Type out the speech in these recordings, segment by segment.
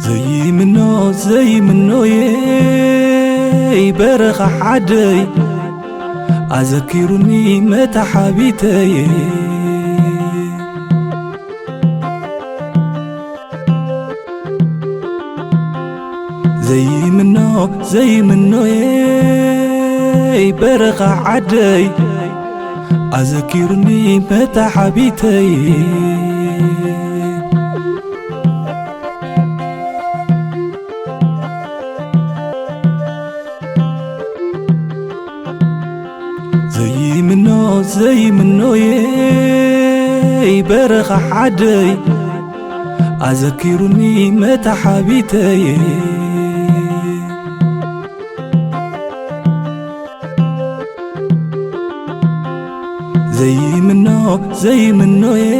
ዘይምኖ ዘይምኖየይ በረኻ ዓደይ ኣዘኪሩኒ መታሓቢተይ። ዘይምኖ ዘይምኖየይ በረኻ ዓደይ ኣዘኪሩኒ መታሓቢተይ። ዘይምኖ ዘይምኖየይ በረኻ ዓደይ ኣዘኪሩኒ መታሓቢተይ። ዘይምኖ ዘይምኖየይ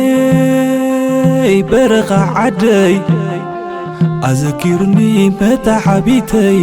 በረኻ ዓደይ ኣዘኪሩኒ መታሓቢተይ።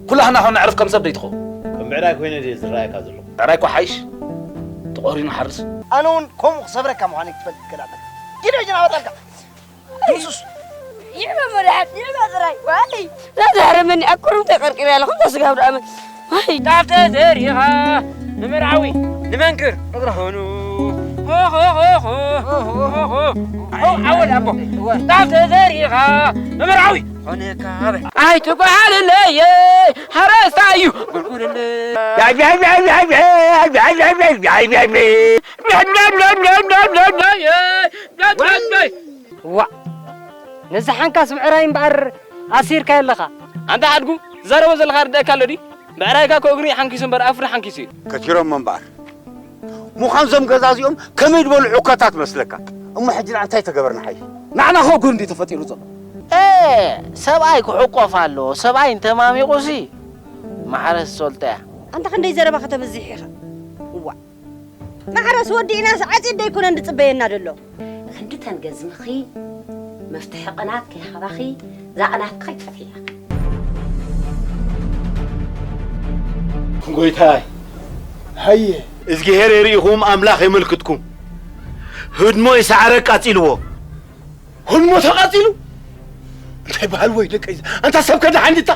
ኩላህና ኸ ነዕርፍ ከም ሰብ ደይትኸውን። ከም ብዕራይ ኮይነ ድየ ዝረኣየካ ዘለኹ? ብዕራይ እኮ ሓይሽ ተቖሪኑ ሓርስ። ኣነ እውን ከምኡ ክሰብረካ ምዃነይ ክትፈልጥ ይከላበል። ኪድ ሕጂ ናባጣልካ። ድምሱስ። ይዕበ መድሓት፣ ይዕበ ጥራይ። ዋይ፣ ዛዛሕረመኒ ኣኮርምተ ቀርቂረ ያለ፣ ከምታ ስጋብ ደኣመ። ዋይ። ጣፍ ተዘሪኻ ንመርዓዊ ንመንክር እግራ ኾኑ። ሆ፣ ሆ፣ ሆ፣ ሆ። ሆ፣ ሆ፣ ሆ። ዓወል ኣቦ። ጣፍ ተዘሪኻ ንመርዓዊ ኾነካ በል። ኣይትጓዓልለየ ሓረስታይ እዩ። ጉልጉልለ። ዋዕ! ነዚ ሓንካስ ብዕራይ እምበኣር ኣሲርካዮ ኣለኻ። ኣንታ ሓድጉ፣ ትዛረቦ ዘለኻ ርድኣካ ኣሎ ድዩ? ብዕራይካ እኮ እግሪ ሓንኪሱ እምበር ኣፍሪ ሓንኪሱ እዩ። ከቲሮሞ እምበኣር። ምዃን እዞም ገዛ እዚኦም ከመይ ዝበሉ ዑከታት መስለካ? እሞ ሕጂ ደኣ እንታይ ተገበርና ሓይ? ንዓና እኮ ጉድ እንድዩ ተፈጢሩ ዘሎ። ኤ፣ ሰብኣይ ክሕቆፍ ኣለዎ። ሰብኣይ እንተማሚቑሲ ማዕረስ ሶልጠያ። ኣንታ ክንደይ ዘረባ ከተብዝሕ ኢኻ። እዋእ። ማዕረስ ወዲእናስ ዓጺድ ዶ ኣይኮነን ዝጽበየና ዘሎ? ክንዲ ተንገዝምኺ መፍትሒ ቅናት ከይሃባኺ እዛ ቅናትኪ ከይትፈትሕያ። ጎይታይ፣ ሃየ። እዝግሄር የርኢኹም ኣምላኽ የመልክትኩም። ህድሞ ይስዓረ ኣቃጺልዎ። ህድሞ ተቓጺሉ? እንታይ በሃል ወይ ደቀይ፣ ኣንታ ሰብ ከድሓን ድታ?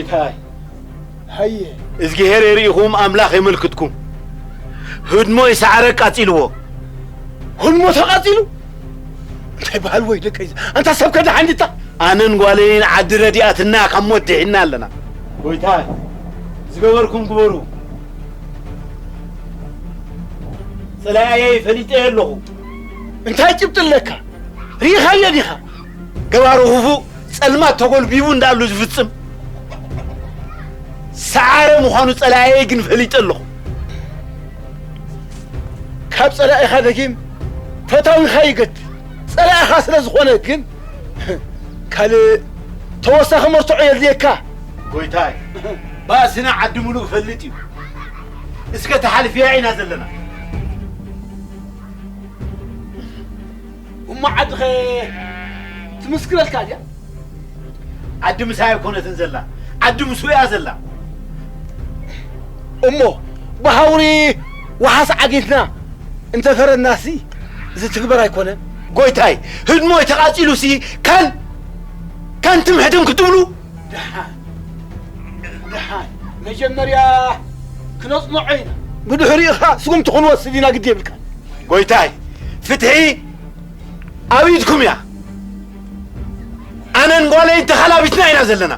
እንታይ? ሃየ። እዝግሄር የርኢኹም፣ ኣምላኽ የመልክትኩም። ህድሞይ ሳዕረ ኣቃጺልዎ። ህድሞ ተቓጺሉ? እንታይ በሃል ወይ ደቀይ፣ ኣንታ ሰብ ከድሓን ድታ? ኣነን ጓለይን ዓዲ ረዲኣትና ካብ ሞት ድሒንና ኣለና። ጎይታይ፣ ዝገበርኩም ግበሩ። ጸላእየይ ፈሊጠዮ ኣለኹ። እንታይ ጭብጢ ኣለካ? ርኢኻዮ ዲኻ? ገባሩ ክፉእ ጸልማት ተጎልቢቡ እንዳሉ ዝፍጽም ሰዓረ ምዃኑ ጸላእየይ ግን ፈሊጠ ኣለኹ። ካብ ጸላኢኻ ደጊም ፈታዊኻ ይገድል። ጸላኢኻ ስለ ዝኾነ ግን ካልእ ተወሳኺ መርትዖ የድልየካ። ጎይታይ፣ ባእስና ዓዲ ሙሉእ ክፈልጥ እዩ። እስከ ተሓልፍያ ኢና ዘለና። እሞ ዓድኸ ትምስክረልካ ድያ? ዓዲ ምሳይ ኣይኮነትን ዘላ፣ ዓዲ ምስኡ እያ ዘላ። እሞ ብሃውሪ ወሓስ ዓጊትና እንተፈረናሲ ዝትግበር ኣይኮነን። ጎይታይ፣ ህድሞይ ተቓጺሉሲ ካን፣ ካን ትም ሕድም ክትብሉ? ደሓን፣ ደሓን፣ መጀመርያ ክነጽንዖ ኢና። ብድሕሪኡ ኸኣ ስጉምቲ ክንወስድ ኢና፣ ግዲ የብልካ። ጎይታይ፣ ፍትሒ ኣብ ኢድኩም እያ። ኣነን ጓለይን ተኻላቢትና ኢና ዘለና።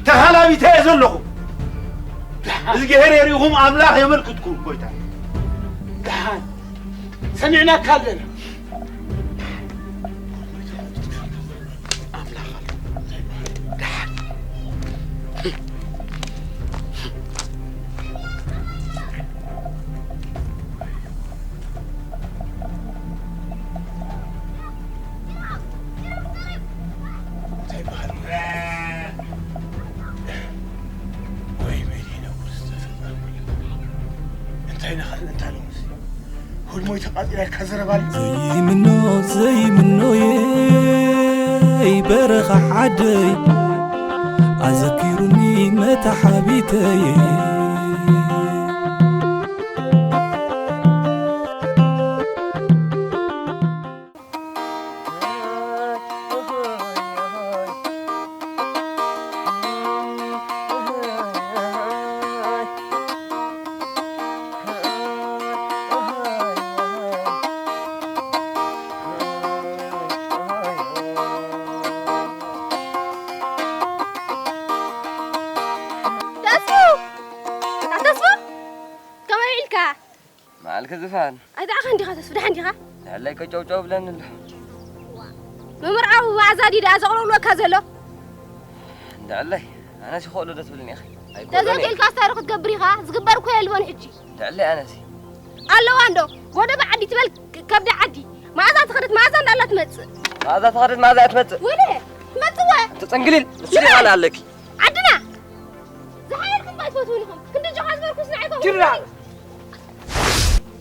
ተኻላቢተ እየ ዘለኹ። ደሓን። እዝግሄር የሪኹም፣ ኣምላኽ የመልክትኩም። ጎይታይ። ደሓን። ሰሚዕናካ ኣለና። ኣምላኽ። ደሓን። እንታይ በሃል? ወይ መዲና ውስጥ ተፈጠረ። እንታይ ነኻል እንታይ ነው? ህልሞይ ተቃጢላ ኢልካ ዘረባ ኣሎ። ዘይምኖ ዘይምኖየይ በረኻ ዓደይ ኣዘኪሩኒ መታሓቢተይ። ተስፉ! ተስፉ! ከመይ ውዒልካ? መዓልኪ ዝፋን። ኣይተዓኸን ዲኻ ተስፉ፣ ደሓን ዲኻ? ንዕለይ ከጨውጨው ብለኒ ኣሎ። መመርዓዊ መኣዛ ድዩ ደኣ ዘቕለውለካ ዘሎ? እንድዕለይ፣ ኣነስ ይኸእሎ ዶ ትብልኒ ኢኺ? ኣይከእሎን እየ። ተዘይክእልካ ስታይ ዶ ክትገብር ኢኻ? ዝግበር እኮ የልቦን ሕጂ። እንድዕለይ ኣነሲ። ኣለዋ እንዶ፣ ጎደባ ዓዲ ትበል ክ-፣ ከብዲ ዓዲ። መኣዛ ተኸደት፣ መኣዛ እንዳላ ትመጽእ። መኣዛ ተኸደት፣ መኣዛ እያ ትመጽእ። ወለ፣ ትመጽእ ወ። ተጸንግሊል፣ ንሱ ይበል ኣለኪ። ዓድና! ዝሓየልኩም ባይ ትፈትዉን ኢኹም። ክንዲ ጆኻ ዝበልኩስ ንዓይ ከኹም ጅራ!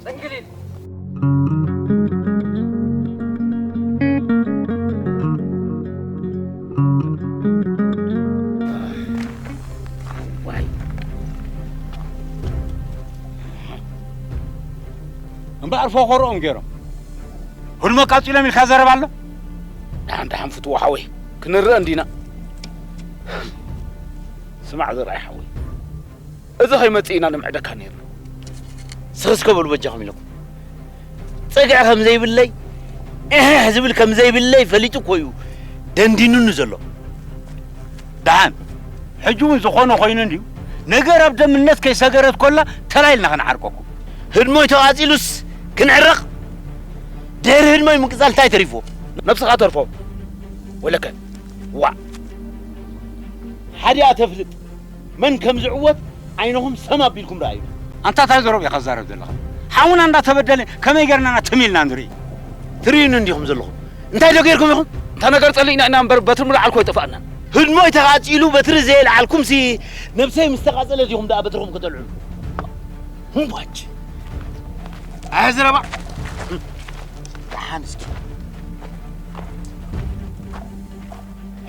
ጸንግሊል። ዋይ። እምበኣር ፎኸርኦም ገይሮም። ህድሞ ቀጺሎም ኢልካ ዘረባ ኣሎ? ደሓን፣ ደሓን ፍትዎ ሓወይ፣ ክንረአ እንዲና። ስማዕ ዘርኣይ ሓወይ፣ እዚ ከይመጽእ ኢና ንምዕደካ ነይርና። ስኽ እስከ በሉ በጃኹም ኢለኩም። ጸግዒ ከም ዘይብለይ፣ እሕሕ ዝብል ከም ዘይብለይ ፈሊጡ እኮ እዩ ደንዲኑኒ ዘሎ። ደሓን፣ ሕጂ እውን ዝኾነ ኮይኑ እንድዩ። ነገር ኣብ ደምነት ከይሰገረት ኮላ ተላኢልና ክንዓርቀኩም። ህድሞይ ተቓጺሉስ ክንዕረቕ? ድሕሪ ህድሞይ ምቅጻል እንታይ ተሪፍዎ? ነብስኻ ተርፎ። ወለከ። ዋዕ። ሓዲኣ ተፍልጥ። መን ከም ዝዕወት ዓይንኹም ሰም ኣቢልኩም ረኣዩ። ኣንታ እንታይ ዘረባ ኢኻ ትዛረብ ዘለኻ? ሓውና እንዳተበደለ ከመይ ጌርና ኢና ትም ኢልና ንርኢ? ትርእዩኒ እንዲኹም ዘለኹም። እንታይ ዶ ጌርኩም ኢኹም? እንታ ነገር ጸሊእና ኢና እምበር በትሪ ምልዓል እኮ ኣይጠፋእናን። ህድሞይ ተቓጺሉ በትሪ ዘየልዓልኩምሲ ነብሰይ ምስ ተቓጸለት ኢኹም ደኣ በትርኹም ከተልዕሉ። እምቧጭ። ኣያ ዘረባ። ደሓን እስኪ።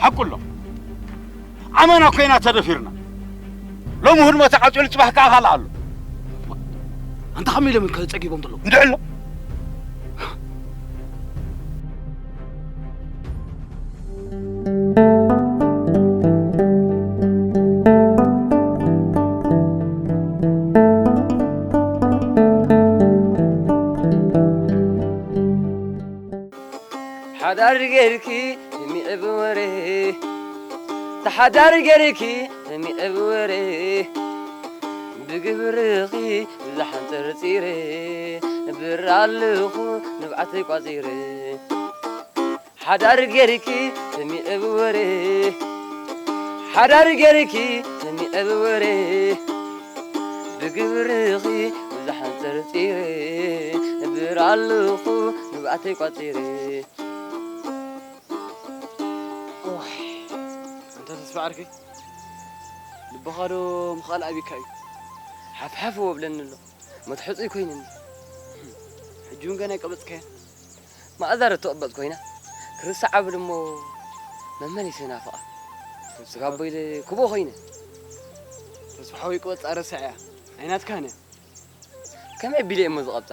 ሓቁ ኣሎ። ኣመና ኮይና ተደፊርና። ሎሚ ህድሞ ተቓጺሉ ጽባሕ ከኣ ካልእ ኣሎ። ኣንታ ከመይ ኢሎም እዮም ከ ጸጊቦም ዘለዉ? እንድዒ ኣሎ። ጌርኪ ሚዕብ ወሬ፣ ተሓዳሪ ጌርኪ ሚዕብ ወሬ፣ ብግብርኺ ብዙሕ ኣንጸርጺረ፣ ብር ኣለኹ ንብዓተይ ቋጺረ። ሓዳር ጌርኪ ሚዕብ ወሬ፣ ሓዳር ጌርኪ ሚዕብ ወሬ፣ ብግብርኺ ብዙሕ ኣንጸርጺረ፣ ብር ኣለኹ ንብዓተይ ቋጺረ። ዋይ፣ ኣንታ ተስፋ ዓርከይ፣ ልብኻ ዶ ምኽኣል ኣቢካ እዩ? ሓፍሓፍ ወብለኒ ኣሎ፣ መትሐጹ ይኮይንኒ። ሕጂ እውን ገና ኣይቀበጽካዮን። መኣዛ ዶ ትቕበጽ ኮይና? ክርስዓ ብል እሞ መመሊሰ ናፍቓ። ስጋ ኣቦ ኢለ ክቦ ኮይነ። ተስፋ ሓወይ፣ ቅበጻ ረሳዕ እያ። ኣይናትካን እያ። ከመይ ኣቢለ እየ እሞ ዝቐብጻ?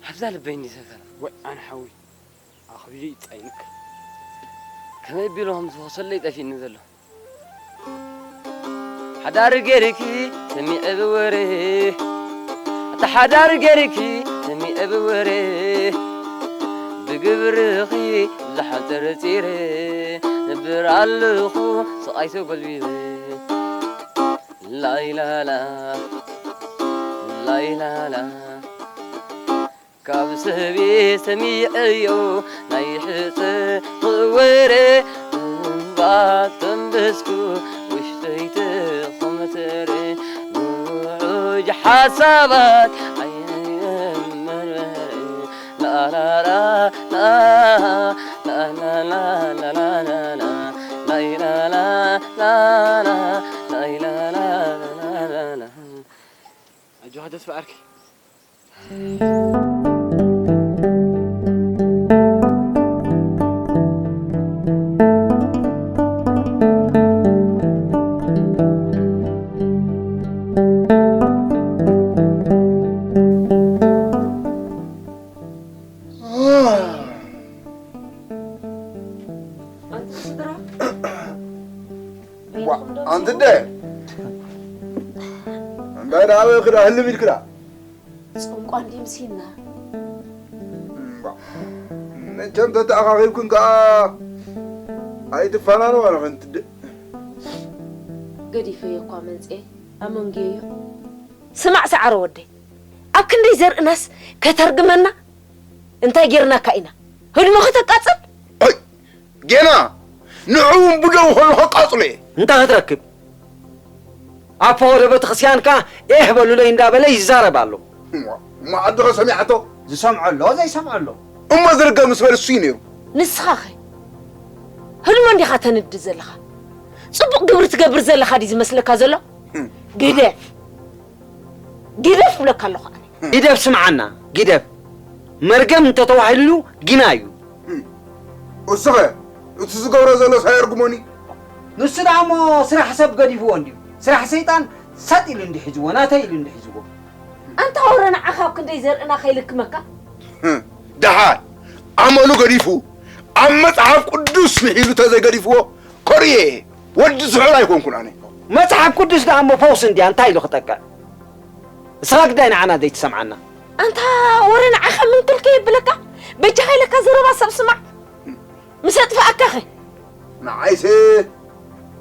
ኣብዛ ልበይ እንዲ ሰፈራ። ወይ ኣነ ሓወይ። ኣኽቢዱ ይጻይንካ። ከመይ ቢሉ ከም ዝኸሰለይ ጠፊእኒ ዘሎ። ሓዳር ጌርኪ ሰሚዐ ብወሬ፣ ኣታ ሓዳር ጌርኪ ሰሚዐ ብወሬ፣ ብግብርኺ ብዙሕ ጠርጢረ፣ ነብር ኣለኹ ስቓይ ተጎልቢበ። ላይላላ፣ ላይላላ። ካብ ሰብ ሰሚዐዮ ናይ ሕጽ ወረ፣ እምባ ተንበስኩ ውሽጠይ ተኾመተረ። ውዑጅ ሓሳባት ዓይነይ መርመረ። ላላላ፣ ላላላ፣ ላይላላ፣ ላይላላ። ኣጆኻ ተስፋ ዓርከይ። ኣንታ ስድራ፣ ዋ፣ በይንኹም ዶ ኣንቲ ትስሕቁ? ደ? እንታይ ደኣ ኣበይ ክዳ ህልም ኢልክዳ? ጽንቋ እንዲ ምሲና። እምባ። መቸም ተተኣኻኺብክን ከኣ ኣይትፈናንዋ ንኽንትድእ። ገዲፈዮ እኳ መንጽኤ ኣመንግየዮ። ስማዕ ሰዓረ ወደይ፣ ኣብ ክንደይ ዘርእናስ ከተርግመና እንታይ ጌርናካ ኢና? ህድሞ ከተቃጽል? ኣይ፣ ጌና ንዑ እውን ብደው ከሎ ከቃጽሎ እየ። እንታይ ክትረክብ? ኣብ ፈቐዶ ቤተክርስትያን ከኣ ኤህ በሉለይ እንዳበለ ይዛረብ ኣሎ። እሞ፣ እሞ ዓድኸ ሰሚዓቶ? ዝሰምዖ ኣሎ፣ ዘይሰምዖ ኣሎ። እሞ ዝርገም ምስ በለ እሱ እዩ ነይሩ። ንስኻኸ ህድሞ እንዲኻ ተንድድ ዘለኻ? ጽቡቕ ግብሪ ትገብር ዘለኻ ድዩ ዝመስለካ ዘሎ? ህም። ግደፍ። ግደፍ እብለካ ኣለኹ ኣነ። ግደፍ ስምዓና፣ ግደፍ። መርገም እንተተዋሂሉሉ ግና እዩ። እም። እሱኸ፣ እቲ ዝገብሮ ዘሎስ ኣየርግሞን እዩ? ንሱ ደኣ እሞ ስራሕ ሰብ ገዲፍዎ እንድዩ። ስራሕ ሰይጣን ሰጥ ኢሉ እንዲ ሒዝዎ፣ ናተይ ኢሉ እንዲ ሒዝዎ። ኣንታ ወረ ንዓኻ ኣብ ክንደይ ዘርእና ከይልክመካ? ህም። ደሓር፣ ኣመሉ ገዲፉ፣ ኣብ መጽሓፍ ቅዱስ ምሒዙ ተዘይገዲፍዎ፣ ኮርየ፣ ወዲ ስሑል ኣይኮንኩን ኣነ። መጽሓፍ ቅዱስ ደኣ እሞ ፈውሲ እንድያ፣ እንታይ ኢሉ ክጠቅዕ? ንስኻ ግዳይ ንዓና ዘይትሰምዓና። ኣንታ ወረ ንዓኻ ምንክልከ የብለካ? በጃኻ ኢለካ ዘረባ ሰብ ስማዕ። ምስ ኣጥፍኣካኸ? ንዓይሰ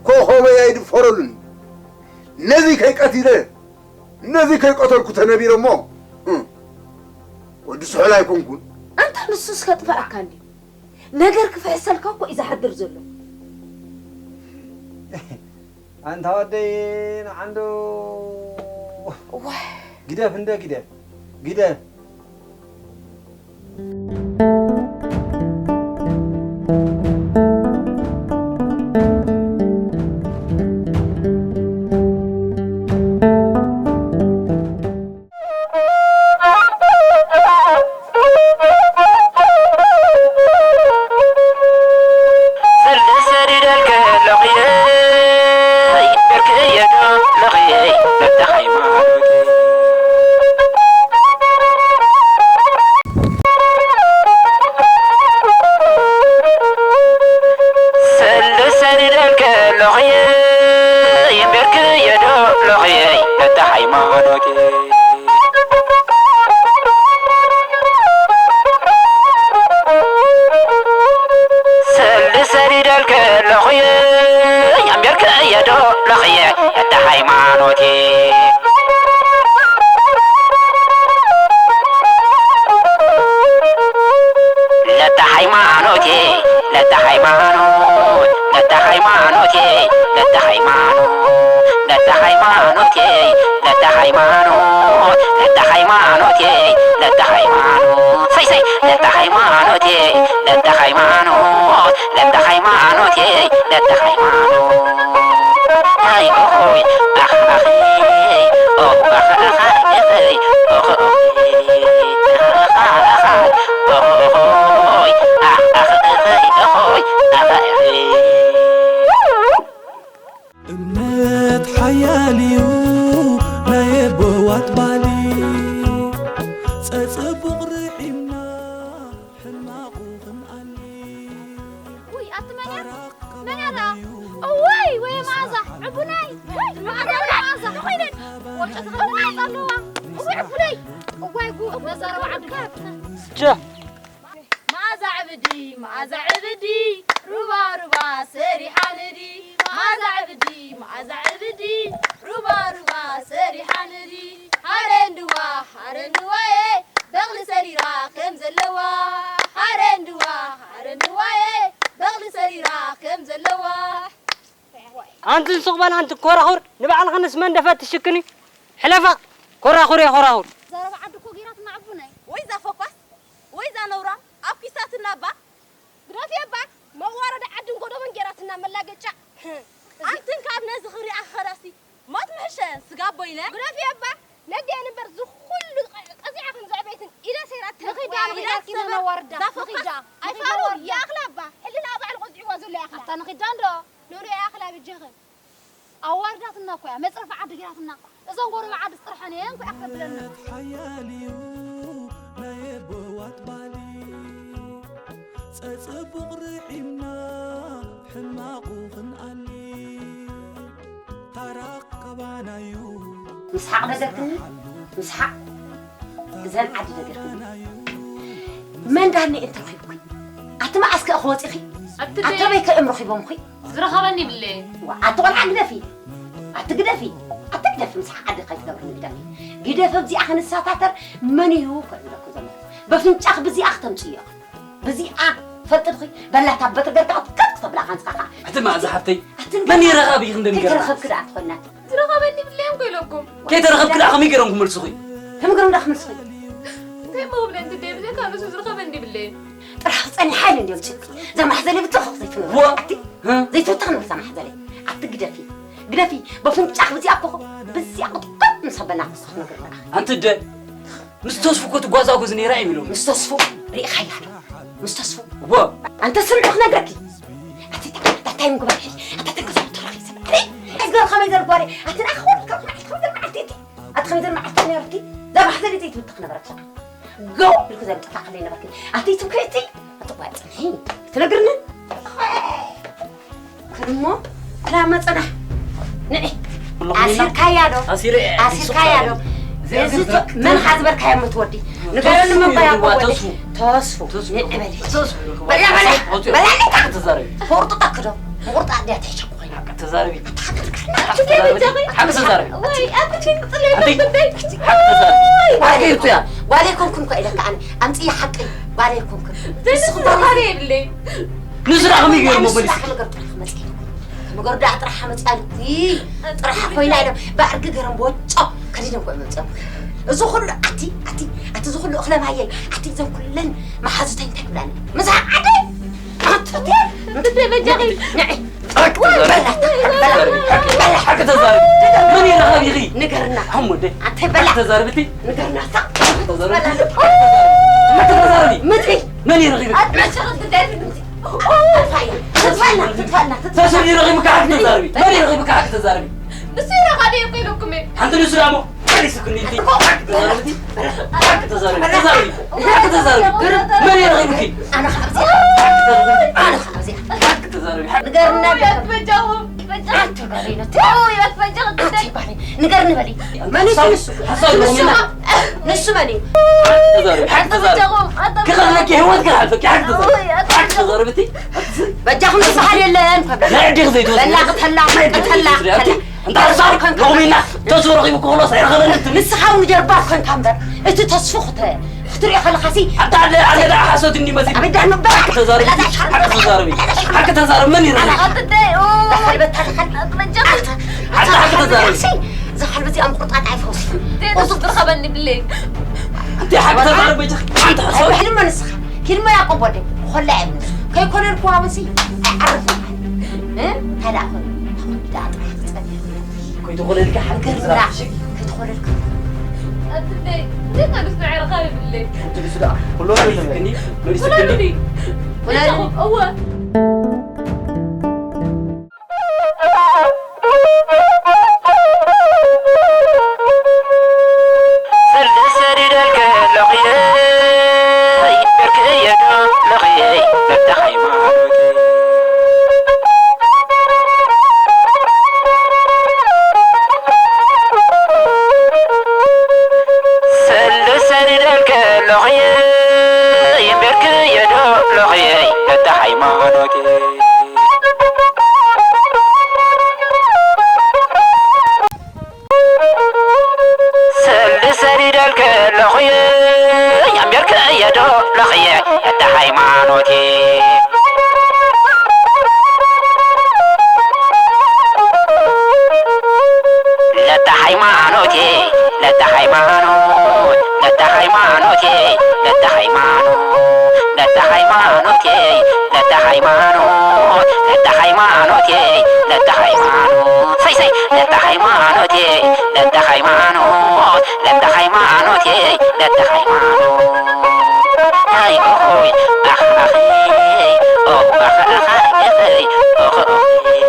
ኮኾበይ ኣይድፈረሉን። ነዚ ከይቀቲለ፣ ነዚ ከይቀተልኩ ተነቢረ እሞ፣ እም፣ ወዲ ስሑል ኣይኮንኩን። ኣንታ ንሱስ ከጥፍኣካ እንድዩ። ነገር ክፍሕሰልካ እኮ እዩ ዝሓድር ዘሎ። ኣንታ ወደይ ንዓንዶ። ዋይ። ግደፍ እንደ ግደፍ። ግደፍ። ሰልደ ሰዲደልከ ለኽየይ፣ በርክየ ዶ ለኽየይ፣ ነታ ሃይማኖት። ሰልደ ሰዲደልከ ለኽየይ፣ በርክየ ዶ ለኽየይ፣ ነታ ሃይማኖት። ለተ ሃይማኖቴ፣ ለተ ሃይማኖቴ፣ ለተ ሃይማኖት፣ ለተ ሃይማኖቴ፣ ለተ ሃይማኖት፣ ለተ ሃይማኖቴ፣ ለተ ሃይማኖት፣ ለተ ሃይማኖቴ፣ ለተ ሃይማኖት፣ ሰይ ሰይ፣ ለተ ሃይማኖቴ፣ ለተ ሃይማኖት፣ ለተ ሃይማኖቴ፣ ለተ ሃይማኖት። ኣይ ኦሆይ፣ ኣኽ ኣኽ፣ ኦህ ኣኽ ኣኽ፣ እኸይ፣ ኦህ ኦህ፣ ኣኽ ኣኽ፣ ኦሆይ፣ ኣኽ ኣኽ፣ እኸይ፣ ኦሆይ፣ ኣኽ ኣኽ። እምነት ሓያል እዩ ናይ ኣቦዋት ባሊ፣ ጸጽቡቕ ርሒምና ሕማቑ ክንኣሊ። ውይ፣ ኣቲ መን እያ? መን እያ ደኣ? እዋይ፣ ወይ መኣዛ፣ ዕቡነይ፣ ወይ መኣዛ፣ ወይ መኣዛ፣ ኮይነን። ወርቂ ተኸዲና መጻ ኣለዋ። እዋይ፣ ዕቡነይ፣ እዋይ፣ ጉ-፣ መዛረባ ዓዲ። ጀ። መኣዛ ዕብዲ፣ መኣዛ ዕብዲ፣ ሩባ ሩባ ሰሪሓ ንዲ። መኣዛ ዕብዲ፣ መኣዛ ዕብዲ፣ ሩባ ሩባ ሰሪሓ ንዲ። ሃረ እንድዋ፣ ሃረ እንድዋየ፣ በቕሊ ሰሪራ ከም ዘለዋ። ሃረ እንድዋ፣ ሃረ እንድዋየ፣ በቕሊ ሰሪራ ከም ዘለዋ። ኣንቲ ሱቕ በል ኣንቲ ኮራኹር፣ ንባዕልኽንስ መን ደፈት ትሽክኒ? ሕለፋ፣ ኮራኹር እየ ኮራኹር። ዘረባ ዓዲ እኮ ጌራትና ዕቡነይ። ወይ ዛ ፈኳስ፣ ወይ ዛ ነውራ፣ ኣብ ኪሳትና እባ። ግደፊ እባ፣ መዋረዲ ዓድን ጎደቦን ጌራትና መላገጫ። ኣንትን ካብ ነዚ ክሪኣ ክኸዳሲ፣ ሞት ምሕሸ፣ ስጋ ቦይነ። ግደፊ እባ፣ ነዲአን እምበር ዝኹሉ ቀ-፣ ቀዚዓ ከም ዘዕበይትን ኢዳ ሰይራተን። ንኺዳ፣ ወይ ንኺዳ፣ ኢዳ ኪኖ ሰበር፣ ነዋርዳ፣ ዛ ፈኳስ፣ ንኺዳ፣ ኣይፋሉ፣ ንኺዳ ነዋርዳ። ይኣኽላ እባ፣ ሕልና ባዕሉ ቆዚዕዋ ዘሎ ይኣኽላ። ኣታ ንኺዳ እንዶ፣ ንሪኦ ይኣኽላ ብጀኽን። ኣዋርዳትና እኮ እያ፣ መጽረፊ ዓዲ ጌራትና። እዞን ጎረባ ዓዲ ጥርሐን እየን እኮ እያ ክተብለና። ሓያል እዩ ናይ ኣቦዋት ባሊ፣ ጸጽቡቕ ርሒምና ሕማቑ ክንኣሊ፣ ታራኽ ካባና እዩ። ምስሓቕ ደገርክኒ፣ ምስሓቕ። እዘን ዓዲ ደገርክኒ። መን ዳኒ እንተ ረኺብኩ? ኣቲ መዓስ ከ ክወጺኺ? ኣቲ ኣቲ ደይ- ኣበይ ከ እም ረኺቦምኺ? ዝረኸበኒ ይብለየ። ዋ፣ ኣቲ ቆልዓ ግደፊ። ኣቲ ግደፊ። ኣቲ ግደፊ፣ ምስሓቕ ዓዲ ከይትገብርኒ ግደፊ። ግደፊ፣ ኣብዚኣ ክንሰታተር መን እዩ ከ ይብለኩ ዘሎ? በፍንጫኽ ብዚኣ ክተምጽዮ። ብዚኣ ፈልጥልኺ በላታ በትር ገርካ ክትከት ክተብላ ካንስኻ። ኣቲ መኣዛ ሓፍተይ፣ ኣቲ መን ይረኸብ እዩ ክንደን ገርካ? ከይተረኸብኪ ደኣ ትኾና። ዝረኸበኒ ይብለዮም ከይለኩም። ከይተረኸብኪ ደኣ ከመይ ገይሮም ክመልሱኺ? ከመይ ገይሮም ደኣ ክመልሱኺ? እንታይ እሞ ክብለ እንት ደይ ብዘይካ ንሱ ዝረኸበኒ ይብለየ። ጥራሕ ክጸንሓ ኢለ እንድዮም ጭንቂ። እዛ ማሕዘለይ ብትኽ ዘይትነብር። ዋ! ኣቲ እ? ዘይትውትኽ ነብር እዛ ማሕዘለይ። ኣቲ ግደፊ። ግደፊ። በፍንጫኽ ብዚኣ እኮ፣ ብዚኣ ቅጥቅጥ ምስ ኣበና ክስኽ ነገር ደኣ። ኣንቲ ደ ምስ ተስፉ እኮ ትጓዛጎዝ ነይራ እዮም ኢሎም። ምስ ተስፉ ርኢኻያ ዶ? ምስ ተስፉ። እወ። ኣንተ ስምዑ ክነግረኪ። ኣቲ ታ-፣ ኣታ እንታይ ምግባር ሕጂ? ኣታ ተንቀሳቐሱ ተራኺ ሰብ። ርኢኻ ከመይ ዘርጓሪ? ኣቲ ንኣኻ ወርቂ ከመይ ከመይ ዘርጓሪ? ኣቲ፣ ኣቲ፣ ኣቲ ከመይ ዘርጓሪ? ኣቲ ነይርኪ? እዛ ማሕዘለይ ዘይትውትኽ ነበረት። ጎው ኢልኩ ዘምጥፋ ከለይ ነበርኪ። ኣቲ ትምክሕቲ፣ ኣቲ ጓል ጽንሒ። ትነግርኒ? ክድሞ፣ ክላ መጸና። ንዒ። ኩሉ ኣሲርካያ ዶ? ኣሲረ እየ። ኣሲርካያ ዶ? እዚ እዚ ቱ-፣ መን ሓዝበልካዮ ምትወዲ? ንገረኒ ተስፉ መን ባያ ይዋ፣ ተወዲ? ተስፉ። ተስፉ። ተስፉ። ንዒ በሊ። ተስፉ። በላ፣ በላ። ኣውፅኦ። በላ፣ በላ። ሓቂ ተዛረቢ። ቁርጥጣ ክዶ? ቁርጣ እንዲያ ትሕሸኩ ኮይና። ሓቂ ተዛረቢ። ሓቂ ተዛረቢ። ሓቂ ተዛረቢ። ወይ፣ ኣቲ ፊልም ጥለ ኣቲ ይበል። ሓቂ ተዛረቢ። ሓቂ እያ። ጓል ኣይኮንኩን እኮ ኢለካ ኣነ። ኣምፅኢ ሓቂ። ጓል ኣይኮንኩን። ዘይንሱ ንስኹም ባህሪ የብለይ። ንሱ ደኣ ከመይ ገይሩ ንሱ መመሊሱ? ደኣ ከመይ ገይሩ ጥራሕ መፅእ? ከመይ ገይሩ ደኣ ጥራሕ መፅእ ኣልኩ? ጥራሕ ኮይና ኢሎም ብኣርጊ ገይሮም ቦጮ ከዲኖም እኮ እዮም መፅኦም። እዚ ኩሉ ኣቲ፣ ኣቲ፣ ኣቲ እዚ ኩሉ እኽለ ማየይ፣ ኣቲ እዞም ኩለን መሓዙተይ እንታይ ክብላኒ? ምሳ ዓደይ? ኣቲ፣ ኣቲ፣ በጃኺ። ንዒ። ሓቂ ተዛረቢ። ሓቂ ተዛረቢ። መን ይረኸብ ኢኺ? ንገርና። ሓሙደ። ኣንተ በላ። ሓቂ ተዛረቢ እቲ። ንገርና። ሓቂ ተዛረቢ። ሓቂ ተዛረቢ። ምድሪ። መን ይረኸብ ኢኺ? ኣትመሸኸት ጉዳይ ትግምቲ። ትጥፋእና፣ ትጥፋእና፣ ትጥፋእና። ተስፉ ይረኸብካ ሓቂ ተዛረቢ። መን ይረኸብካ ሓቂ ተዛረቢ? ንሱ ይረኸብ እየ እኮ ኢለኩም እየ። ሓንቲ ንሱ ደሞ መሊስኩኒ እቲ። ሓቂ ተዛረቢ እቲ። ሓቂ ተዛረቢ። ተዛረቢ። ሓቂ ተዛረቢ። መን ይረኸብኪ? ኣነ ካብዚ። ሓቂ ተዛረቢ። ኣነ ካብዚ። ሓቂ ተዛረቢ። ሓቂ ንገርና። ኣትበጃኹም። ኣንቲ በለይ ነቲ። ኣዎ፣ ይበል በጃ ክትደይ። ኣንቲ በለይ። ንገርኒ በለይ። መን እዩ ሓሳብ ንሱ? ሓሳብ ንሱ ይሁንና። ንሱ መን እዩ? ሓቂ ተዛረቢ፣ ሓቂ ተዛረቢ። ኣትበጃኹም፣ ኣትበጃኹም። ክኸለኪ ህይወት ክሓልፈኪ፣ ሓቂ ተዛረቢ። ኣዎ፣ ኣትበጃኹም። ሓቂ ተዛረቢ እቲ። በጃኹም ዝበሃል የለን፣ ከብዳ። ናይ ዕድል ዘይትወስድ። በላ፣ ቅተላ፣ ናይ ዕድል ቅተላ፣ ዘይትወስድ። ኣቲ ቅተላ። እንታ ሓሳብ ሎሚ ኢና ተዝኡ ረኺቡ ክኽሎስ ኣይረኸበን እቲ። ንስኻ እውን ጀርባ ኮንካ እምበር፣ እቲ ተስፉ ክተ-፣ ክትሪኦ ከለኻሲ ኣታ ኣለ፣ ኣለ ደኣ ሓሶት እንዲ መጺእ። ኣበይ ደኣ ነበር? ተዛረብ። ሓቂ ተዛረብ። ሓቂ ተዛረብ። መን ይረኸብ? ኣታ ሓቂ ተዛረብ። እዛ ከልበቲ ኣምቁርጣጥ ኣይፈውስ። ዘይተስፉ ትረኸበኒ ብለይ። ኣንቲ ሓቂ ተዛረብ በጃ። ሓንቲ ሓሳብ። ኣይብሕልሞ ንስኻ። ኪልሞ ያዕቆብ ወደይ፣ ኾላ እየ። ከይኮነልኩዋ ምሲ ኣይዓርፍን። እ? እንታይ ደኣ ኾነ? ብዳ ጥራሕ ትጸንሕ። ከይተኾነልካ ሓንከር ዝራብ ሽግ። ከይተኾነልካ። ኣትለይ፣ ዘይተልስ ንዕረኻ ይብለይ። ትልሱ ደኣ። ኩሎ ትልሱ ክንዲ፣ ትልሱ ክንዲ። ኩሎ እወ። ሰልዲ ሰዲደልከ ለኽየይ፣ በርክየ ዶ ለኽየይ፣ በታ ሃይማኖት። ሰልዲ ሰዲደልከ ለኽየይ፣ በርክየ ዶ ለኽየይ፣ በታ ሃይማኖት። ሰልዲ ሰዲደልከ ኣለኹየ፣ ኣምቤርከ እየ ዶ ለኽየ፣ ለታ ሃይማኖቴ። ለታ ሃይማኖቴ፣ ለታ ሃይማኖት፣ ለታ ሃይማኖቴ፣ ለታ ሃይማኖት፣ ለታ ሃይማኖቴ፣ ለታ ሃይማኖት፣ ለታ ሃይማኖቴ፣ ለታ ሃይማኖት፣ ሰይ ሰይ፣ ለታ ሃይማኖቴ፣ ለታ ሃይማኖት፣ ለታ ሃይማኖቴ፣ ለታ ሃይማኖት። ኣይ ኦሆይ፣ ኣኽ ኣኸይ፣ ኦ ኣኽ ኣኸይ፣ ኦኽ ኦኸይ፣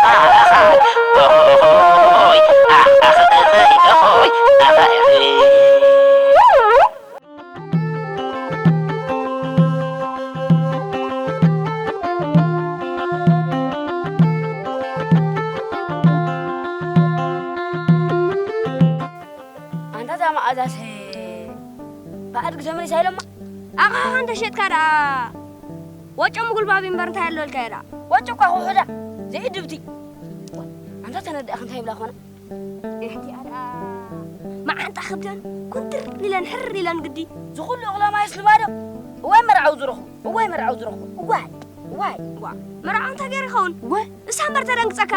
ኣኽ ኣኸይ፣ ኦ ኦሆይ፣ ኣኽ ኣኸይ፣ ኦሆይ፣ ኣኸይ። ኣንታ እዛ መኣዛስ ብኣድጊ ተመሊሳ ኢሎማ? ኣቕሓኻ እንተሸጥካ ደኣ ወጮ ምጉልባብ እምበር እንታይ ኣለልካዮ ደኣ? ወጮ እኳ ክውሕዳ ዘይድብቲ። ኣንታ ተነድኣኺ እንታይ ይብላ ኾነ? እሕቲኣ ደኣ መዓንጣ ከብደን ኩንትር ኢለን ሕር ኢለን ግዲ። ዝኹሉ እኽለ ማይስ ልማዶ? እዋይ መርዓዊ ዝረኽቡ፣ እዋይ መርዓዊ ዝረኽቡ፣ እዋይ፣ እዋይ። ዋ፣ መርዓዊ እንታይ ገይሩ ይኸውን? ወ? ንሳ እምበር ተደንግጸካ፣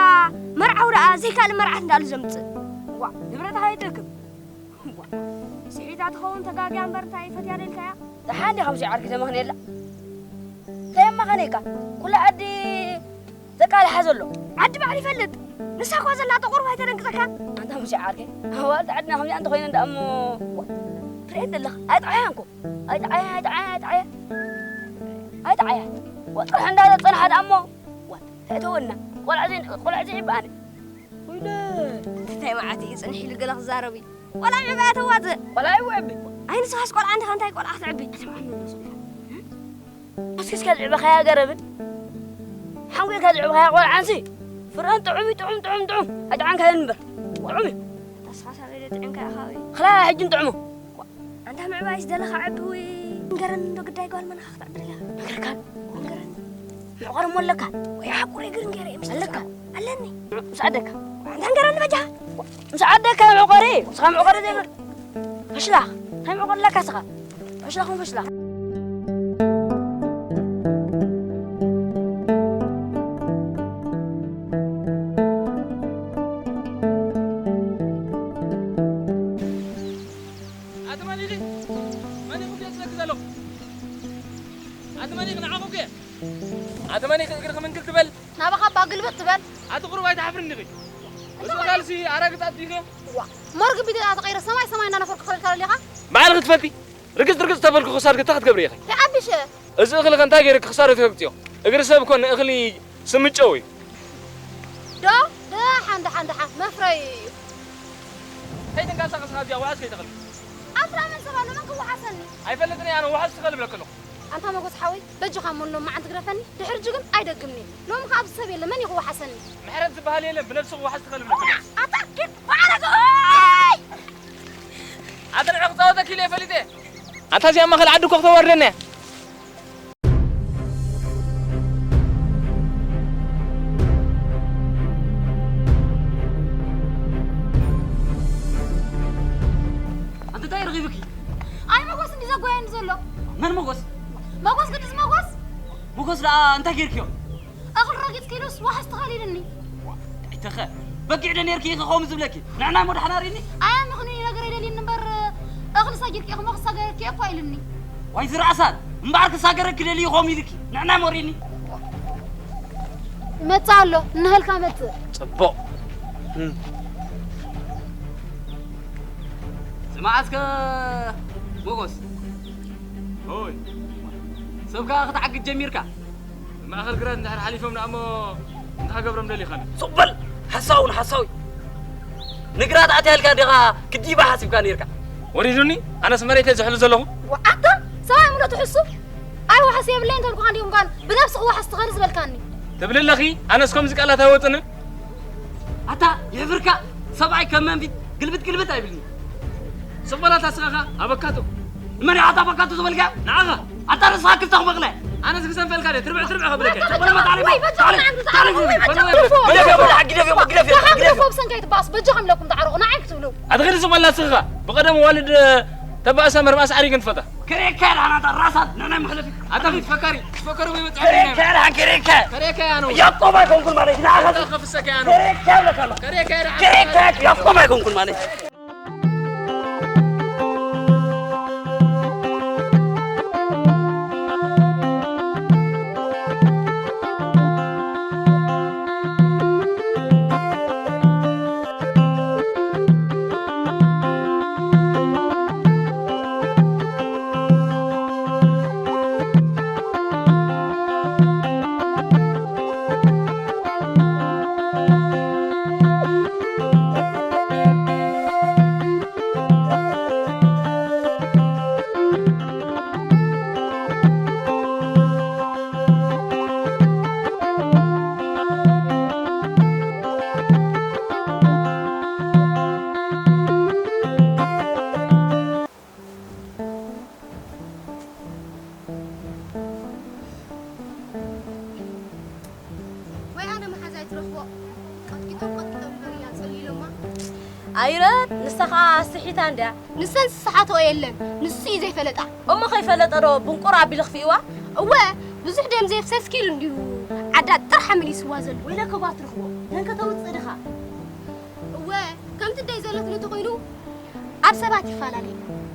መርዓዊ ደኣ ዘይካልእ መርዓት እንዳሉ ዘምጽእ። ዋ፣ ንብረት ሃይደክም። ዋ፣ ስሒታ ትኸውን ተጋግያ እምበር እንታይ ፈትያ ደልካያ? ደሓን ዲኻ ምሽ ዓርኪ ተመኽንየላ? ከየማኸነካ፣ ኩሉ ዓዲ ዘቃልሓ ዘሎ። ዓዲ ባዕሉ ይፈልጥ። ንሳ እኳ ዘላቶ ቁሩብ ኣይተደንግጸካን? ኣንታ ሙሴ ዓርከይ፣ ኣዋልድ ዓድና ከምዚኣ እንተኾይነ እንዳ እሞ፣ ዋ፣ ትርእየን ዘለኻ። ኣይጥዓያ እንኮ። ኣይጥዓያ፣ ኣይጥዓያ፣ ኣይጥዓያ። ኣይጥዓያ። ዋ፣ ጥራሕ እንዳ ዘጸንሓ ደኣ እሞ፣ ዋ፣ ተእተወና። ቆልዓ ዘይ-፣ ቆልዓ ዘይዕቢ ኣነ። ወይለ፣ እንታይ መዓት እዩ ጽንሕ ኢሉ ገለ ክዛረብ እዩ? ቆልዓ ይዕቢ ኣያ ተዋጽእ። ቆልዓ ይዕቢ። ኣይ ንስኻስ ቆልዓ እንዲኻ እንታይ ቆልዓ ክትዕቢ? ኣስኪስካ ዝዕበኻያ ገረብን ሓንጎልካ ዝዕበኻያ ቆልዓንሲ ፍረን ጥዑም እዩ፣ ጥዑም፣ ጥዑም፣ ጥዑም። ኣይጥዓንካዮን እምበር። ጥዑም እዩ። ኣስኻ ሳበይ ዶ ጥዒምካ ኢኻ ወይ? ኽላ ሕጂ ንጥዕሞ። ኣንታ ምዕባይ ዝደለኻ ዕቢ ወይ ንገረኒ እንዶ ግዳይ ጓል መናኻ ክትዕቢ ደለኻ? ነገርካን? ንገረኒ። መዕቆሪ እሞ ኣለካ? ወይ ሓቁር እግሪ ንገረ ምስ ኣለካ? ኣለኒ። ምስ ዓደካ? ኣንታ ንገረኒ በጃኻ። ምስ ዓደካ መዕቆሪ፣ ንስኻ መዕቆሪ ዘይብለካ። ፈሽላኽ፣ እንታይ መዕቆሪ ኣለካ ንስኻ? ፈሽላኹም ፈሽላኽ። ኣቲ መሊኺ፣ መን ኢኹም ደስ ዘለኹ? ኣቲ መሊኺ፣ ንዓኹም ከ? ኣቲ መሊኺ፣ እግርኺ ምንክል ትበል። ናባኻ እባ ግልብጥ ትበል። ኣቲ ቁሩብ ኣይትሓፍርን ዲኺ? እዚ ቃልሲ ኣራግጻት ዲኺ? ዋ፣ መርግ ቢተታ ተቐይረ ሰማይ ሰማይ እንዳነፈርኩ ክኸደልካ ደሊኻ? ባዕልኺ ትፈልጢ። ርግጽ ርግጽ ተበልኩ ክሳድኪ እንታይ ክትገብሪ ኢኺ? እንታይ ዓቢሸ? እዚ እኽሊ ከ እንታይ ገይርኪ ክሳዱ ተግጽዮ? እግሪ ሰብ እኮ ንእኽሊ ስምጨው እዩ። ዶ? ደሓን፣ ደሓን፣ ደሓን፣ መፍረዩ እዩ። ከይትንቀሳቐስ ካብዚኣ ዋሕስ ከይተኽሊ። ኣፍራ መን ሰብ ኣሎ? መን ክወሓሰኒ? ኣይፈልጥን እየ ኣነ፣ ዋሕስ ትኽእል እብለኪ ኣለኹ። ኣንታ መጎስ ሓወይ፣ በጃኻ እሞ ሎም መዓልቲ ግደፈኒ፣ ድሕሪ ሕጂ ግን ኣይደግምን'የ። ሎሚ ከኣ ኣብዚ ሰብ የለን፣ መን እዩ ክወሓሰኒ? ምሕረት ዝበሃል የለን፣ ብነብስኺ ዋሕስ ትኽእል እብለኪ ኣለኹ። ኣታ ኪድ ባዕረገ፣ ኦይ! ኣቲ ንዒ ክጻወተኪ ኢለ እየ ፈሊጠ። ኣታ እዚኣ ማእከል ዓዲ እኮ ክተዋርደና እያ። ደኣ እንታይ ጌርክዮ? እኽሊ ረጊጽ ኪሉስ ዋሕስ ተኻሊልኒ። ኣይተኸ በጊዕ ዶ ኔርኪ ኢኺ ከምኡ ዝብለኪ? ንዕና እሞ ደሓን ኣርእኒ። ኣያ ምኽኒ ነገር ኣይደልይኒ እምበር፣ እኽሊ ሰጊርኪ ኢኺ እሞ ክሳገረኪ እኮ ኢልኒ። ዋይ ዝረኣሳት እምበኣር ክሳገረኪ ደልዩ ከምኡ ኢልኪ። ንዕና እሞ ርእኒ። ይመጽእ ኣሎ፣ እንሀልካ መጽእ። ጽቡቕ። እም። ስማዕ እስከ ሞጎስ። ኦይ። ሰብ ከኣ ክትዓግድ ጀሚርካ። ማእኸል ግራት እንድሕር ሓሊፎም ደኣ እሞ እንታይ ክገብሮም ደሊኻ? ሱቕ በል! ሓሳዊ ንሓሳዊ! ንግራት ኣትያ ኢልካ ዲኻ ክዲባ ሓሲብካ ነይርካ? ወሪዱኒ? ኣነስ መሬተይ ዝሕሉ ዘለኹ? ዋ፣ ኣታ ሰብኣይ እምነቱ ሕሱም? ኣይ ዋሕስ የብለይን ተልኩኻ እንዲኹም ጓል ብነብስኺ ዋሕስ ትኸሊ ዝበልካኒ። ትብሊ ኣለኺ? ኣነስ ከምዚ ቃላት ኣይወጥንን። ኣታ የሕፍርካ ሰብኣይ ከም መንፊት ግልብጥ ግልብጥ ኣይብልኒ። ሱቕ በል ኣታ ስኻ ኣበካቶ። ንመን ኢኻ ኣታ ኣበካቶ ዝበልካ? ንዓኻ። ኣታ ርእስኻ ክልተ ክበቕለ። ኣነስ ክሰንፈልካ ድየ? ትርብዕ ትርብዕ ከብለካ። ኣታ ሱቕ በል በጃኻ መታለይ። ወይ በጃኻ ታለይ። ንዓንቱ ታለይ። ታለይ። ወይ ወይ ወይ። ግደፍዮ፣ ግደፍዮ፣ ግደፍዮ፣ ግደፍዮ። ንዓይ ክትብሉ። ብቐደም ዋልድ ተባእስ በጃኻ እምለኩም ተዓረቑ፣ ንዓይ ክትብሉ። ኣትኽእል ሱቕ በል ኣታ ስኻ። ብቐደም ዋልድ ተባእሰ መርባእስ ዓሪግን ትፈታ። ከርእየካ እየ ደሓን ኣታ ራሳት ንዕናይ መሕለፊ። ኣታ ክትፈከሪ፣ ክትፈከሪ ወይ በጻሒ ከርእየካ እየ ደሓን ከርእየካ። ከርእየካ እያ ነው። ያቆብ ኣይኮንኩን ማለት እዩ፣ ንዓኻ ኣታ ከፍሰካ እያ ነው። ከርእየካ እብለካ ኣለኹ። ከርእየካ እያ ደሓን። ከርእየካ እያ፣ ያቆብ ኣይኮንኩን ማለት እዩ። ወይ ኣነ መሓዛይ ትረኽቦ። ቀጥቂጦም ቀጥቂጦም እምበር እያ ጸሊሎማ። ኣይረ፣ ንሳ ኸኣ ስሒታ እንድያ። ንሰን ዝሰሓትኦ የለን፣ ንሱ እዩ ዘይፈለጣ። እሞ ከይፈለጠ ዶ ብንቁር ኣቢሉ ክፍእዋ? እወ፣ ብዙሕ ደም ዘየፍሰስኪ ኢሉ እንድዩ ዓዳ ጥራሕ መሊስዋ ዘሎ። ወይለከ ጓል ትረኽቦ፣ ደንከ ተውጽእ ድኻ? እወ፣ ከምቲ ደይ ዘሎትኒ ተኾይኑ ኣብ ሰባት ይፈላለ።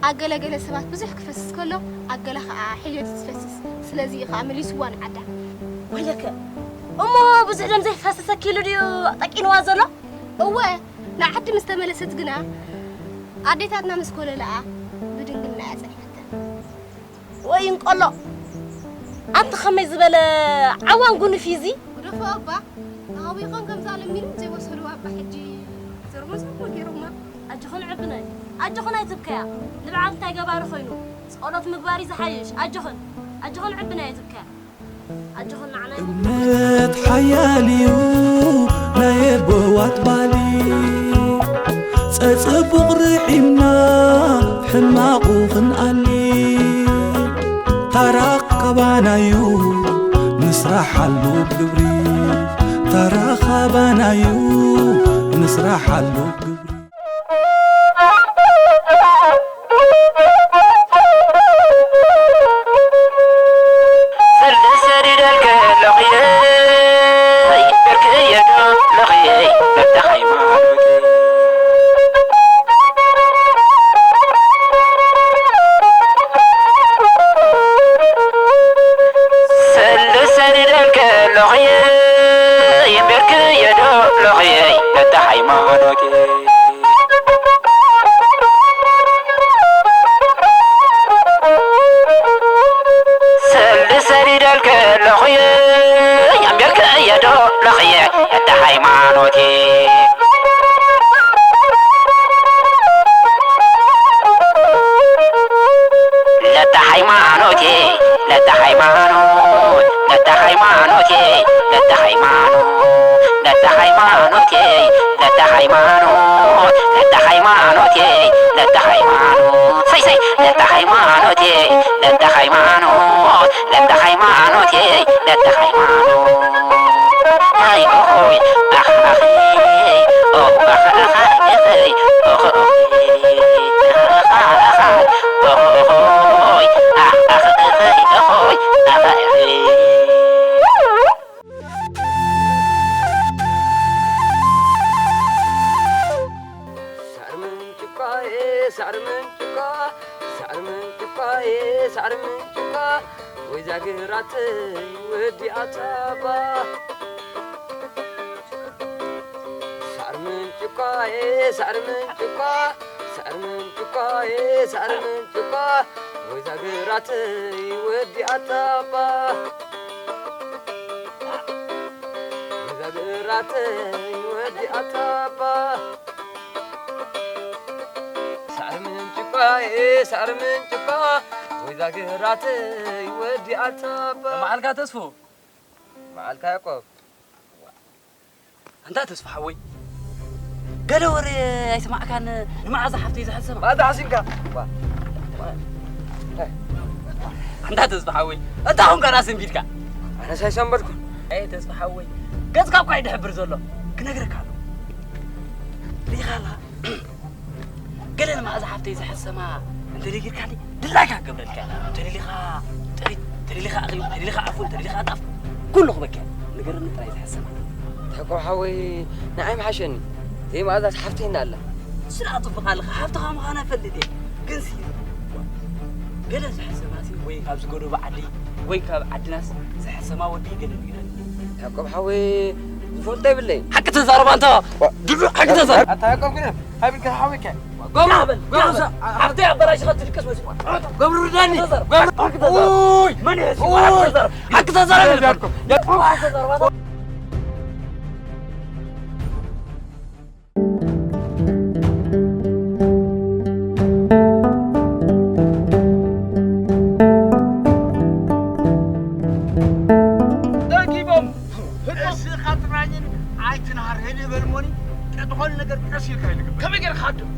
ኣብ ገለ ገለ ሰባት ብዙሕ ክፈስስ ከሎ፣ ኣብ ገለ ኸኣ ሕዮት እዩ ዝፈስስ። ስለዚ እዩ ኸኣ መሊስዋ ንዓዳ። ወይለከ፣ እሞ ብዙሕ ደም ዘይፈሰሰኪ ኢሉ ድዩ ጠቂንዋ ዘሎ? እወ፣ ንዓዲ ምስ ተመለሰት ግና ኣዴታትና ምስ ኮለለኣ ብድንግልና እያ ጸኒሓተን። ወይ እንቆሎ! ኣንቲ ኸመይ ዝበለ ዓዋን ጉኑፍ እዩ እዚ? ግደፎ እባ፣ ተሃዊኾም ከምዛ ለሚኖም ዘይበሰሉ እባ ሕጂ ዘርመዝሞ ገይሮማ። ኣጆኽን ዕብነይ፣ ኣጆኽን ኣይትብከያ። ንብዓል እንታይ ገባሪ ኾይኑ? ጸሎት ምግባር እዩ ዝሓይሽ። ኣጆኽን፣ ኣጆኽን ዕብነይ ኣይትብከያ። ኣጆኽን ንዓና እምነት ሓያል እዩ ናይ ኣቦዋት ባሊ። ጸጽቡቕ ርሒምና ሕማቑ ክንኣሊ። ታራ ካባናዩ ንስራሓሉ ግብሪ። ታራ ካባናዩ ንስራሓሉ ግብሪ። ሰልዲ ሰዲደልከ ለኽየይ፣ በርክየ ዶ ለኽየይ፣ በታ ሃይማኖት። ሰልዲ ሰዲደልከ ለኽየይ፣ በርክየ ዶ ለኽየይ፣ በታ ሃይማኖት። ሰልዲ ሰዲደልከ ለኽየ ኣንቢርክየ ዶ ለኽየ እታ ሃይማኖቴ። ለታ ሃይማኖቴ፣ ለታ ሃይማኖት፣ ለታ ሃይማኖቴ፣ ለታ ሃይማኖት፣ ለታ ሃይማኖቴ፣ ለታ ሃይማኖት፣ ለታ ሃይማኖቴ፣ ለታ ሃይማኖት፣ ሰይ ሰይ፣ ለታ ሃይማኖቴ፣ ለታ ሃይማኖት፣ ለታ ሃይማኖቴ፣ ለታ ሃይማኖት። ኣይ ኦሆይ፣ ኣኽ ኣኽ፣ ኦ ኣኽ ኣኽ፣ እኸይ፣ ኦሆ፣ ኦሆይ፣ ኣኽ ኣኽ፣ ኦሆ፣ ኦሆይ፣ ኣኽ ኣኽ፣ እኸይ፣ ኦሆይ፣ ኣኽ ኣኽ። ሳዕሪ ምንጭኳ፣ ሳዕሪ ምንጭኳ፣ ኤ፣ ሳዕሪ ምንጭኳ፣ ወይ ዛግራተይ ወዲ ኣታባ። ሳዕሪ ምንጭኳ፣ ኤ፣ ሳዕሪ ምንጭኳ፣ ሳዕሪ ምንጭኳ፣ ኤ፣ ሳዕሪ ምንጭኳ፣ ወይ ዛግራተይ ወዲ ኣታባ። ወይ ዛግራተይ ወዲ ኣታባ። ሳዕሪ ምንጭኳ፣ ኤ፣ ሳዕሪ ምንጭኳ፣ ወይ ዛግራተይ ወዲ ኣታባ። መዓልካ ተስፉ። መዓልካ ያዕቆብ። ኣንታ ተስፋ ሓወይ፣ ገለ ወረ ኣይሰማዕካን? ንመዓዛ ሓፍተይ ዝሕሰማ። መዓዛ ሓሲምካ? ዋ። ኣንታ ተስፋ ሓወይ፣ እታ ኹንካ ራስ እንቢድካ። ኣነስ ኣይሰንበድኩን። ኣይ ተስፋ ሓወይ፣ ገጽካ እኳ እዩ ድሕብር ዘሎ። ክነግረካ ኣሎ። ሪኢኻ ኣለኻ? ገለ ንመኣዛ ሓፍተይ ዝሕሰማ እንተደጊርካኒ ድላይካ ክገብረልካ እየ። ተደሊኻ ጥሪት፣ ተደሊኻ እኽሊ፣ ተደሊኻ ዕፉን፣ ተደሊኻ ጣፍ፣ ኩሉ ክበኪ እየ። ንገረኒ ጥራይ ዝሕሰማ። ተቆ ሓወይ፣ ንዓይ ምሓሸኒ። ዘይመኣዛ ሓፍተይ እንዳ ኣላ። ንሱ ደኣ ጽቡቕ ኣለኻ፣ ሓፍትኻ ምዃና እፈልጥ እየ። ግንሲ ገለ ዝሕሰማሲ ወይ ካብ ዝገደቦ ዓዲ ወይ ካብ ዓድናስ ዝሕሰማ ወዲ ገለ ንገረኒ። ያቆብ ሓወይ፣ ዝፈልጦ የብለይ። ሓቂ ተዛረብ ኣንታ። ዋ- ድዑ ሓቂ ተዛረብ። ኣታ ያቆብ ግን ሃቢልካ ሓወይካ። ጎማ በል። ጎማ በል። ሓፍተይ ኣበላሽኻ ትድቅስ መሲልካ። ገብሩ ርዳኒ። ተዛረብ። ገብሩ ሓቂ ተዛረብ። ኡይ! መን ይሕስ? ኡይ! ሓቂ ተዛረብ። ሓቂ ተዛረብ። ያቆብ። ሓቂ ተዛረብ። ደጊቦም ህድሞ። እስኻ ጥራይን ኣይትንሃር፣ ህድእ በል እሞኒ፣ ዝኾነ ነገር ቀስ ኢልካ እዩ ዝግበር። ከመይ ገይርካ ሃድም?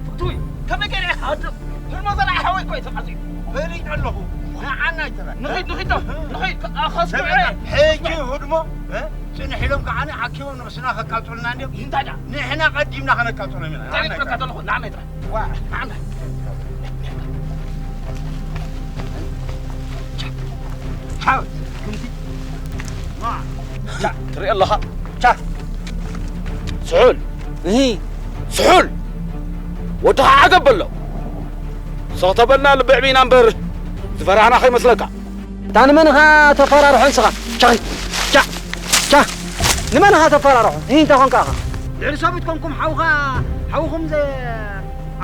ፍቱይ፣ ከመይ ገይረ እየ ሃድም? ህድሞ ዘርኣይ ሓወይ እኮ እዩ ተቓጺሉ። ፈሊጠ ኣለኹ፣ ንዓና ኣይተራ። ንኺድ፣ ንኺድ ዶ? ንኺድ፣ ከ-፣ ከስምዑ እየ። ሕጂ ህድሞ፣ እ? ጽንሕ ኢሎም ከዓኒ ዓኪቦም ንብስና ከቃጽሉና እንድዮም። እንታይ ደኣ? ንሕና ቀዲምና ከነቃጽሎም ኢና። እንታይ ንዓና ክብለካ ኣይተራ። ዘለኹ? ንዓና ኣይተራ። ዋ። ንዓና። ሓው፣ ክንዲ። ማ። ቻ፣ ትርኢ ኣለኻ? ቻ። ስሑል። እሂ። ስሑል። ወድኻ ዓገብ በሎ። ስኽ ተበልና ልብዕ ቢና እምበር ዝፈራህና ከይመስለካ። እታ ንመን ኢኻ ተፈራርሖ ንስኻ? ቻ፣ ቻ፣ ቻ። ንመን ኢኻ ተፈራርሖ? እሂ፣ እንታይ ኾንካ ኢኻ? ልዕሊ ሰብኡት ኮንኩም ሓውኻ፣ ሓውኹም ዘ-፣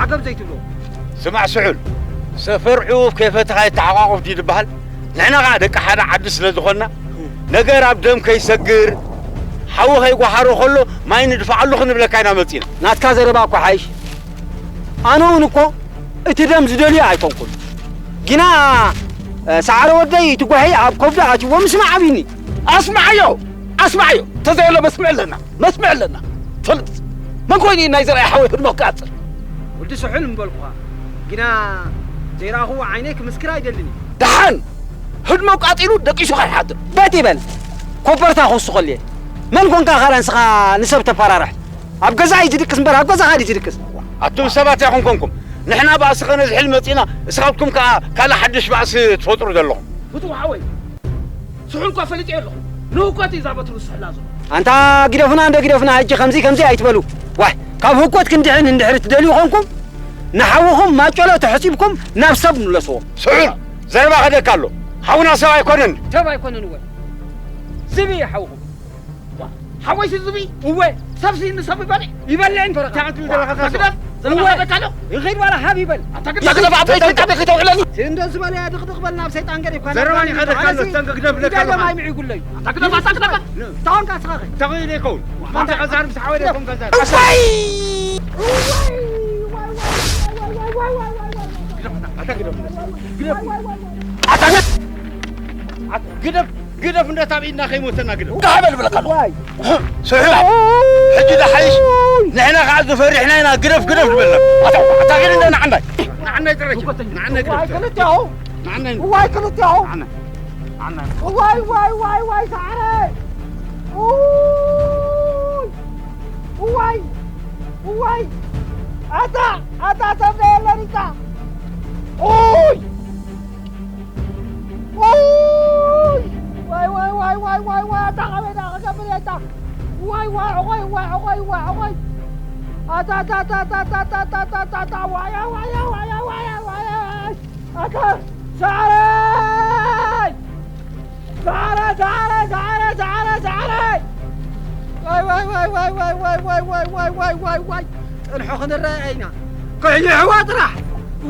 ዓገብ ዘይትብሎ። ስማዕ ስሑል፣ ሰፈር ዑፍ ከይፈተኻ ይተሓቋቆፍ ድዩ ዝበሃል? ንሕና ኸዓ ደቂ ሓደ ዓዲ ስለ ዝኾንና፣ ነገር ኣብ ደም ከይሰግር፣ ሓዊ ከይጓሓሮ ከሎ ማይ ንድፍዓሉ ክንብለካ ኢና መጺና። ናትካ ዘረባ እኮ ሓይሽ። ኣነ እውን እኮ እቲ ደም ዝደልዮ ኣይኮንኩን። ግና፣ እ፣ ሰዓረ ወደይ እቲ ጓሒ ኣብ ከብዱ ኣትይዎ ምስማዕ ኣብዩኒ። ኣስምዓዮ፣ ኣስምዓዮ። ተዘየሎ መስምዕ ኣለና፣ መስምዕ ኣለና። ፈልጥ። መን ኮይኑ እዩ ናይ ዘርኣይ ሓወይ ህድሞ ክቃጽል? ወዲ ስሑል ምበልኩኻ። ግና ዘይረኣኹዎ ዓይነይ ክምስክር ኣይደልን እዩ። ደሓን! ህድሞ ቃጺሉ ደቂሱ ከይሓድር። በጥ ይበል። ኮበርታ ክውስኸሉ እየ። መን ኮንካ ኸረ ንስኻ ንሰብ ተፈራርሕ? ኣብ ገዛ እዩ ዝድቅስ እምበር ኣብ ገዛኻ ድዩ ዝድቅስ? ኣቱም ሰባት ኢኹም ኮንኩም። ንሕና ባእሲ ከነዝሕል መጺና፣ እስኻትኩም ከኣ ካልእ ሓድሽ ባእሲ ትፈጥሩ ዘለኹም። ፍቱው ሓወይ፣ ስሑል እኳ ፈሊጠዮ ኣለኹ። ንህኮት እዩ እዛ በትሩ ዝስሕላ ዘሎ። ኣንታ ግደፉና እንዶ ግደፉና፣ ሕጂ ከምዚ ከምዚ ኣይትበሉ። ዋይ፣ ካብ ህኮት ክንድሕን እንድሕሪ ትደልዩ ኮንኩም፣ ንሓውኹም ማጨሎ ተሐሲብኩም ናብ ሰብ ምለስዎ። ስሑል፣ ዘረባ ከደካ ኣሎ። ሓውና ሰብ ኣይኮነን። ሰብ ኣይኮነን እወ። ዝብኢ ሓውኹም። ሓወይሲ ዝብኢ? እወ። ሰብሲ ንሰብ ይበልዕ? ይበልዕ እንተ ረኻ። እንታይ ክትብል ዘለኻ እታ ግደፍ? እወ። ዘለኻ በካሎ? ይኸይድ ዋላ ሃብ ይበል። ኣታ ግደፍ፣ ኣታ ግደፍ፣ ኣብ ሰይጣን ቀደይ ከይተውዕለኒ። እንዶ ዝበለ ድኽድኽ በል ናብ ሰይጣን ገዲፍካ ዘረባ ናብ ይኸደካ ኣሎ፣ ኣነሲ ተንገ ግደፍ ኢዳ ለካ ሎም ኣሎ። ኣይምዒ ጉለዩ። ኣታ ግደፍ፣ ኣታ ግደፍ። ተኾንካ ንስኻ ኸ? ተኾይነ ይከውን። ኣታ ኸዛር ምስ ሓወደ ይከውን ኸዛር። እዋይ! ኣታ ግደፍ። ግደፍ። ኣታ ግደፍ። ግደፍ። ግደፍ እንደ ታብ ኢድና ከይሞተና ግደፍ። እንታይ በል ብለካ ኣለኹ? ዋይ። ስሑል። ሕጂ ደሓይሽ ንሕና ከዓ ዝፈሪሕና ኢና ግደፍ ግደፍ ዝበልና። ኣታ ኣታ ግን እንደ ንዓናይ። ንዓናይ ጥራይ። ንዓናይ ግደፍ። ዋይ ክልቲኡ። ንዓናይ። ዋይ ክልቲኡ። ንዓናይ። ንዓናይ። ዋይ ዋይ ዋይ ዋይ ሰዓረ። ኡይ። ዋይ። ዋይ። ኣታ ኣታ ሰብ የለን እታ። ኡይ። ኡይ! ዋይ፣ ዋይ፣ ዋይ፣ ዋይ፣ ዋይ፣ ዋይ፣ ኣታ ኸመይ ደኣ ክገብር እየ፣ ኣታ? ዋይ፣ ዋይ፣ ዖቖይ፣ ዋይ፣ ዖቖይ፣ ዋይ፣ ዖቖይ! ኣታ፣ ኣታ፣ ኣታ፣ ዋያ፣ ዋያ፣ ዋያ፣ ዋያ፣ ዋያ፣ ኣታ፣ ሳዕረይ! ሳዕረ፣ ሳዕረ፣ ሳዕረ፣ ሳዕረ፣ ሳዕረ! ዋይ፣ ዋይ፣ ዋይ፣ ዋይ! ጽንሑ ክንረአ ኢና። ክሕይሕዋ ጥራሕ!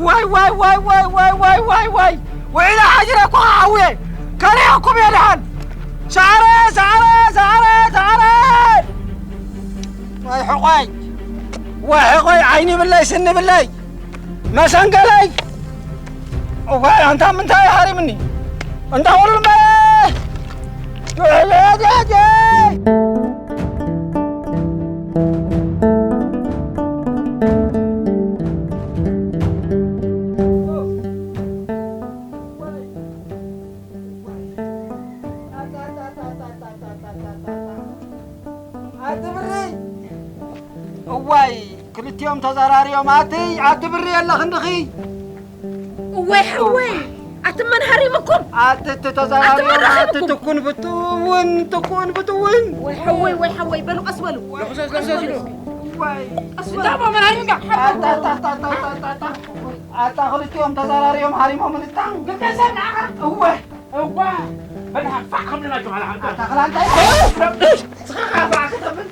ዋይ፣ ዋይ፣ ዋይ፣ ዋይ! ውዒለ ሓጅረ እኮ ሓውየ! ከሪአኩም እየ ደሓን! ሳዕረ፣ ሳዕረ፣ ሳዕረ፣ ሳዕረ! ዋይ ሕቆይ! ዋይ ሕቆይ! ዓይኒ ብለይ፣ ስኒ ብለይ! መሰንገለይ! እዋይ፣ ኣንታ ምንታይ ሃሪምኒ? እንዳ ወሉል መ-፣ ኣቲ ብሪ! እዋይ፣ ክልቲኦም ተዘራርዮም፣ ኣቲ፣ ኣቲ ብሪ የለኽን ድኺ? እወይ ሓወይ፣ ኣቲ መን ሃሪምኩም? ኣቲ፣ እቲ ኣቲ ተዘራርዮም፣ መን ኣቲ ሃሪምኩም? ትኩን ብትውን፣ ትኩን ብትውን። ወይ ሓወይ፣ ወይ ሓወይ፣ በሉ ቀስ በሉ። ልሕዞ፣ ልሕዞ፣ ልሕዞ። እዋይ። ቀስ በሉ። እንዳ ኣቦ መን ሃሪምካ? ኣታ፣ ኣታ፣ ኣታ፣ ኣታ፣ ኣታ፣ ኣታ። ኣታ ክልቲኦም ተዘራርዮም ሃሪሞም ንታ። ክልተ ሰብ ንዓኻ? እወ። እዋ። በል ሓፋ ከም ናቸው ሓላ ሓንታ። ኣታ ክላንታይ። ስኻ ኻፋ ከተብል።